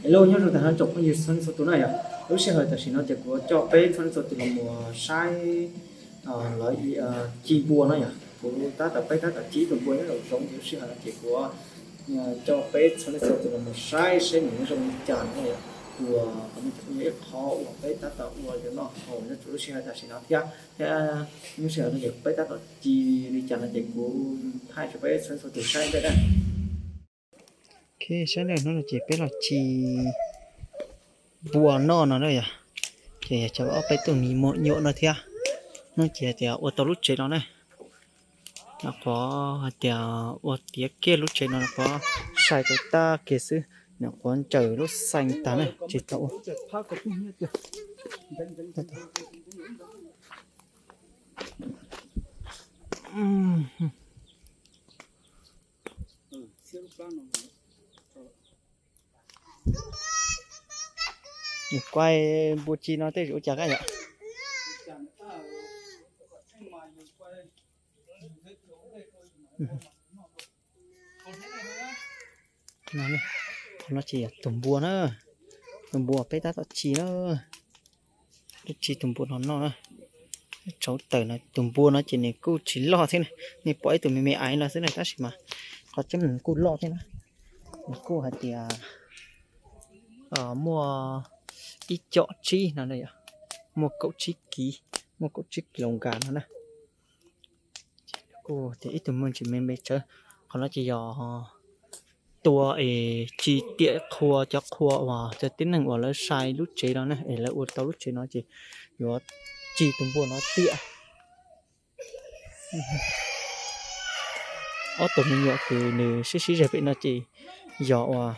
Hello, nyob zoo tag nrho tsoom phooj ywg txhua leej txhua tus na yom. Lub sij hawm tam sim no ces kuv coj peb txhua leej txhua tus los mus saib lawv ci npua no yom. Kuv tab tom, peb tab tom ci ib tug npua nyob nraum zoov ces lub sij hawm no ces kuv coj peb txhua leej txhua tus los mus saib saib nws zoo li cas no yom. Uas qhov no ces kuj yog ib qhov uas peb tab tom ua yuav noj haus nyob rau lub sij hawm tam sim no thiab. Thiab lub sij hawm no ces peb tab tom ci li cas no ces kuv thaij rau peb txhua leej txhua tus saib ntej na. Ok, saib na, hnub no ces peb los ci npua noj no na yom. Ces yog cov ob peb tug me nyuam no thiab. Hnub ces hais tias ua tau lub tsev no na. Nyuam qhuav hais tias ua tiav kiag lub tsev no, nyuam qhuav sai tau tag kiag xwb, nyuam qhuav ntsaws lub xees tag na tsis tau ua. Yus kuaj npua ci no tej zaum ua cas kab yom. Qhov no ces yog tus npua na, tus npua peb tab tom ci na. Twb ci tus npua no noj na. Tsauv tawm no, tus npua no ces nws kuj tsis loj thiab na, nws pom ib tug me me aiv no xwb na, tab sis mas qhov tseeb nws kuj loj thiab na. Nws kuj hais tias muaj ib com tsib no, muaj kaum tsib kiv, muaj kaum tsib kilogram no na. Kuj tias ib tug me ntsis me me tsawv. Qhov no ces yog tua es ci tiam qhua, cov qhua uas cov tib neeg uas lawv sai lub tsev no na, es lawv ua tau lub tsev no ces yuav ci tus npua no tiam. Ob tug me nyuam kws nws sib sib zes pem no ces yog uas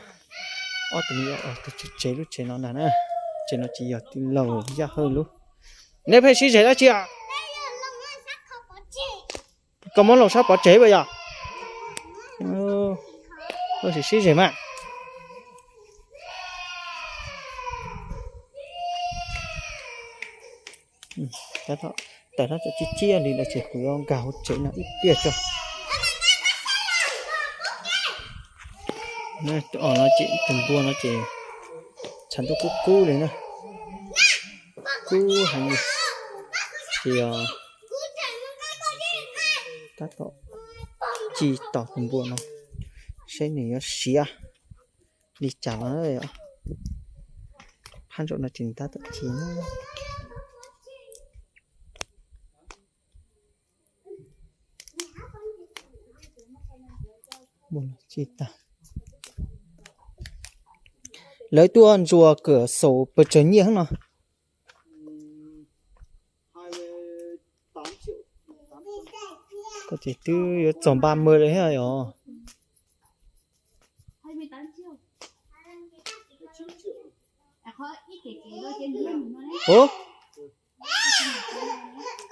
ob tug me nyuam uas tsev lub tsev no ntag na. Tsev no ces yog tij laug Yaj Hawj lub. Nej pheej sib zes dab tsi? Koj muab laus sab pov tseg puas yog? Tab sis sib zes mas. Tawm no tseem tib txiaj li lawm ces kuv yuav nkag hauv tsev no ib pliag tso. Tus npua no ces tshav ntuj kub kub li na, kub heev li. Ces tab tom ci tom tus npua no saib nws yuav siav li cas los. Phab ntsaum no ces tab tom ci na. Lawv tuaj ntsuas kawm xaum pes tsawg nyiaj no? Koj ces twb yuav txog npa mws lawm thiab os.